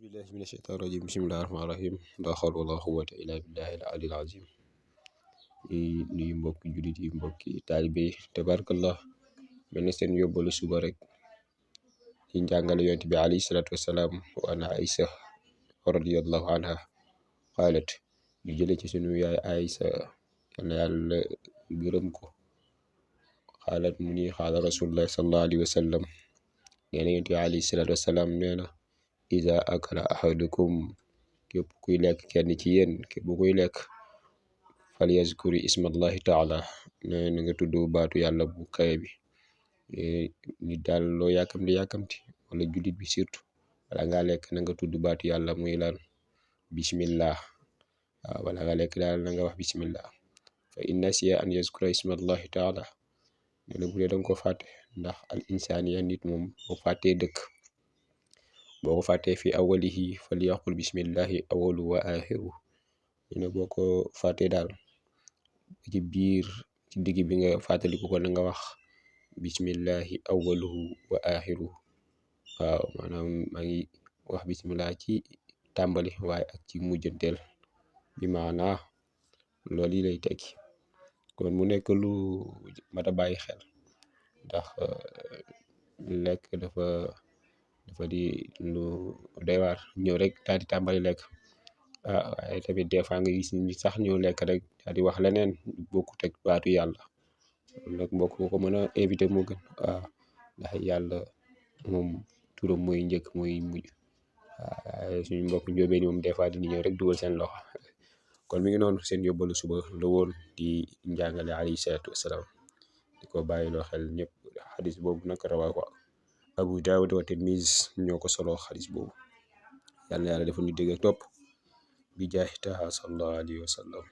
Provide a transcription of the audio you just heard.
بالله من الشيطان الرجيم بسم الله الرحمن الرحيم لا حول ولا قوة إلا بالله العلي العظيم di nuyu mbokki jullit yi mbokki taalibe yi tabarakallah mel na seen yóbbalu suba rek ci njàngale yonent bi alayhi salaatu wasalaam wa an Aïsa radiyallahu anha qaalat ñu jële ci sunu yaay Aïsa yal na yàlla gërëm ko qaalat mu ni qaala rasulullah sallallahu alayhi wa sallam nee na yonent bi alayhi salaatu wasalaam nee na iza akala ahadukum képp kuy lekk kenn ci yéen képp kuy lekk fal yazkuri ismallahi taala nee na nga tudd baatu yàlla bu kawe bi nit daal loo yàkkamti wala jullit bi surtout wala nga lekk na nga tudd baatu yàlla muy lan bismillah waaw wala nga lekk daal na nga wax bismillah fa in nasiya an yazkura ismallahi taala nee na bu dee danga ko fàtte ndax al insaniya nit moom boo fàttee dëkk boo ko fàttee fi awalihi falyaqul bismillahi awalu wa axiru nee na boo ko fàttee daal ci biir ci digg bi nga fàttaliku ko na nga wax bismillahi awaluhu wa axiru waaw maanaam maa ngi wax bismillah ci tàmbali waaye ak ci mujjanteel bi maanaa loolu yi lay tekki kon mu nekk lu mat a bàyyi xel ndax lekk dafa di lu doy waar ñëw rek daal di tàmbali lekk waaye tamit des fois nga gis ni sax ñëw lekk rek daal di wax leneen bokkut ak baatu yàlla nag mbokk ko mën a éviter moo gën waaw ndax yàlla moom turam mooy njëkk mooy mujj waaye suñu mbokk njóobeen moom des fois dina ñëw rek dugal seen loxo kon mi ngi noonu seen yóbbalu suba la woon di njàngale alayhi salaatu wasalaam di ko bàyyiloo xel ñëpp xadis boobu nag rawaahu Abu Daawud wa Tirmizi ñoo ko solo xadis boobu yàlla na yàlla defal ñu dégg ak topp bi jaahi Taaha sallallahu alayhi wa sallam